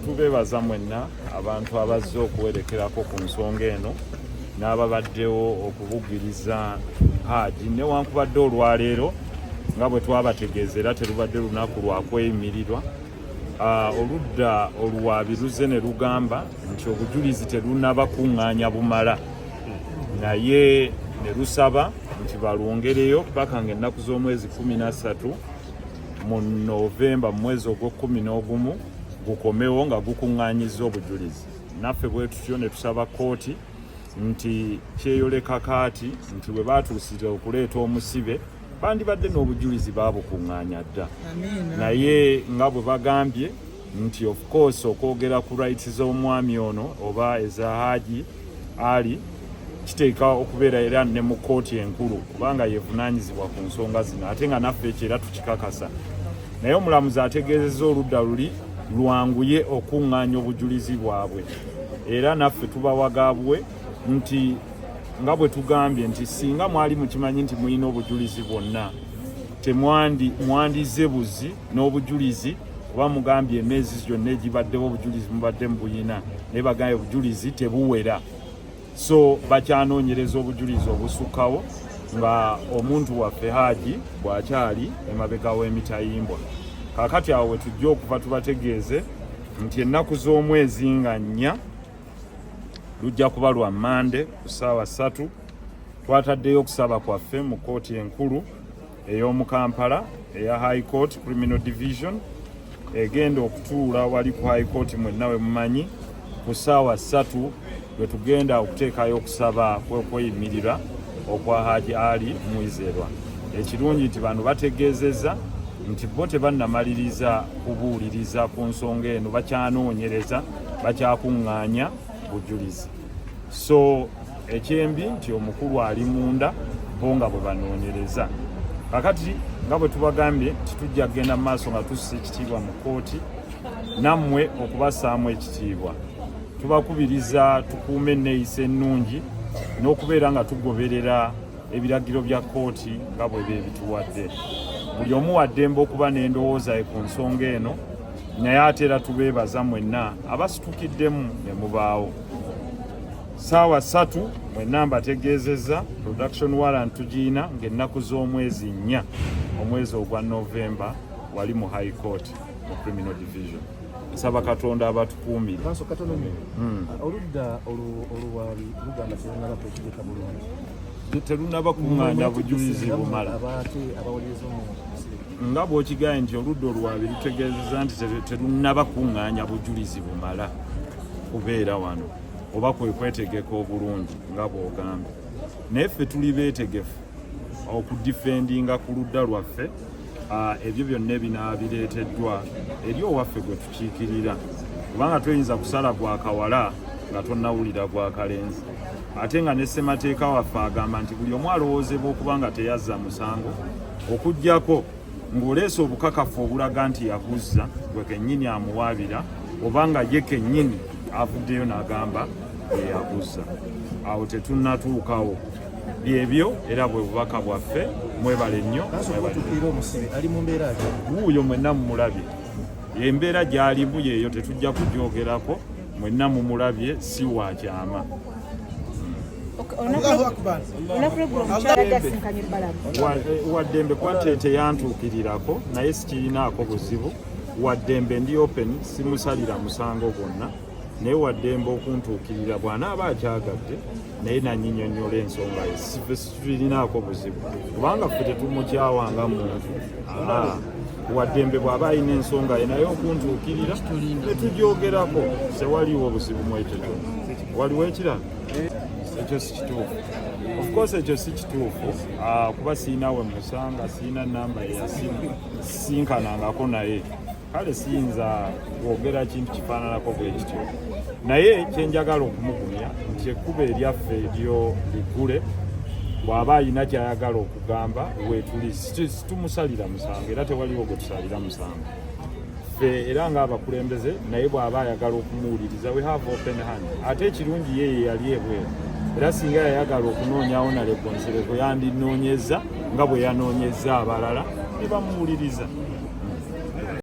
Tubeebaza mwenna abantu abazze okuwerekerako ku nsonga eno n'ababaddewo okubugiriza Haji, newankubadde olwaleero nga bwe twabategeeza era terubadde lunaku lwa kweyimirirwa. Oludda oluwaabi luzze ne lugamba nti obujulizi terunaba kuŋŋaanya bumala, naye ne lusaba nti balwongereyo paka ng'ennaku z'omwezi 13 mu Novemba, mu mwezi ogw'o-11, gukomewo nga gukuŋŋaanyizza obujulizi. Naffe bwe tutyo ne tusaba kkooti nti kyeyoleka kaati nti bwe baatuusire okuleeta omusibe, bandibadde n'obujulizi baabukuŋŋaanya dda, naye nga bwe bagambye nti of course okwogera ku rights z'omwami ono oba eza Haji Ali kiteeka okubeera era ne mu kkooti enkulu, kubanga yevunaanyizibwa ku nsonga zino, ate nga naffe ekyo era tukikakasa. Naye omulamuzi ategeezezza oludda luli lwanguye okuŋŋaanya obujulizi bwabwe, era naffe tubawagabwe nti nga bwe tugambye nti singa mwali mukimanyi nti mulina obujulizi bwonna, temwandi mwandize buzi n'obujulizi, kuba mugambye emyezi gyonna egibaddewo obujulizi mubadde mubuyina, naye bagambye obujulizi tebuwera, so bakyanoonyereza obujulizi obusukkawo nga omuntu waffe Haji bw'akyali emabega w'emitayimbwa. Kaakati awo we tujja okuva tubategeeze nti ennaku z'omwezi nga 4, lujja kuba lwa Mande, ku ssaawa 3, twataddeyo okusaba kwaffe mu kkooti enkulu ey'omu Kampala eya High Court Criminal Division, egenda okutuula wali ku High Court mwenna we mumanyi. Ku ssaawa 3 lwe tugenda okuteekayo okusaba kwekweyimirira okwa Haji Ali Mwizerwa. Ekirungi nti bano bategeezezza nti bo tebannamaliriza kubuuliriza ku nsonga eno, bakyanoonyereza, bakyakuŋŋaanya bujulizi. So ekyembi nti omukulu ali munda, bo nga bwe banoonyereza. Kakati nga bwe tubagambye nti tujja kugenda mu maaso nga tussa ekitiibwa mu kkooti, nammwe okubassaamu ekitiibwa. Tubakubiriza tukuume enneeyisa ennungi n'okubeera nga tugoberera ebiragiro bya kkooti nga bwe beebituwadde. Buli omu waddembe okuba n'endowooza ye ku nsonga eno, naye ate era tubeebaza mwenna abasitukiddemu ne mubaawo. Saawa 3 mwenna mbategeezezza production warrant tugiina ng'ennaku z'omwezi 4, omwezi ogwa Novemba, wali mu High Court mu Criminal Division. Nsaba Katonda abatukuumire. Maaso katono nnyo. Oludda oluwaabi lugamba terunaba kwetegeka bulungi. Terunaba kuŋŋaanya bujulizi bumala. Abaate abawuliriza omusibe. Nga bw'okigaye nti oludda oluwaabi lutegeezezza nti terunnaba kuŋŋaanya bujulizi bumala kubeera wano oba kwe kwetegeka obulungi nga bw'ogambye, naye ffe tuli beetegefu okudifendinga ku ludda lwaffe ebyo byonna ebinaaba bireeteddwa eri owaffe gwe tukiikirira, kubanga toyinza kusala gwa kawala nga tonnawulira gwa kalenzi, ate nga ne ssemateeka waffe agamba nti buli omu alowoozebwa okuba nga teyazza musango okuggyako ng'oleese obukakafu obulaga nti yakuzza, gwe kennyini amuwaabira, oba nga ye kennyini avuddeyo n'agamba yeyakuzza. Awo tetunnatuukawo. Byebyo, era bwe bubaka bwaffe. Mwebale nnyo. Maaso. Mwebale. Kutuukirira omusibe ali mu mbeera ki? Wuuyo, mwenna mumulabye, embeera gy'alimu yeeyo, tetujja kugyogerako, mwenna mumulabye, si wa kyama. Olunaku lweggulo omukyala adde asinkanye Balamu. Waddembe kuba teyantuukirirako, naye sikirinaako buzibu. Waddembe, ndi open, simusalira musango gwonna, naye waddembe okuntuukirira bw'anaaba akyagadde, naye nanyinyonnyola ensonga ye. Sife situlinaako buzibu, kubanga ffe tetumukyawanga muntu. Waddembe bw'aba alina ensonga ye naye okuntuukirira ne tugyogerako, tewaliwo buzibu mu ekyo kyonna. Waliwo ekirala? Ekyo si kituufu, of course ekyo si kituufu, kuba siina we musanga, siina namba ye ya simu, sinkanangako naye, kale siyinza kwogera kintu kifaananako bwe kityo. Naye kyenjagala okumugumya nti ekkubo eryaffe eryo liggule, bw'aba alina kyayagala okugamba weetuli. Situmusalira musango, era tewaliwo gwe tusalira musango ffe era ng'abakulembeze, naye bw'aba ayagala okumuwuliriza, we have open hand. Ate ekirungi ye ye yali ebweru, era singa yayagala okunoonyawo nalebo Nsereko, yandinoonyeza nga bwe yanoonyeza abalala ne bamuwuliriza.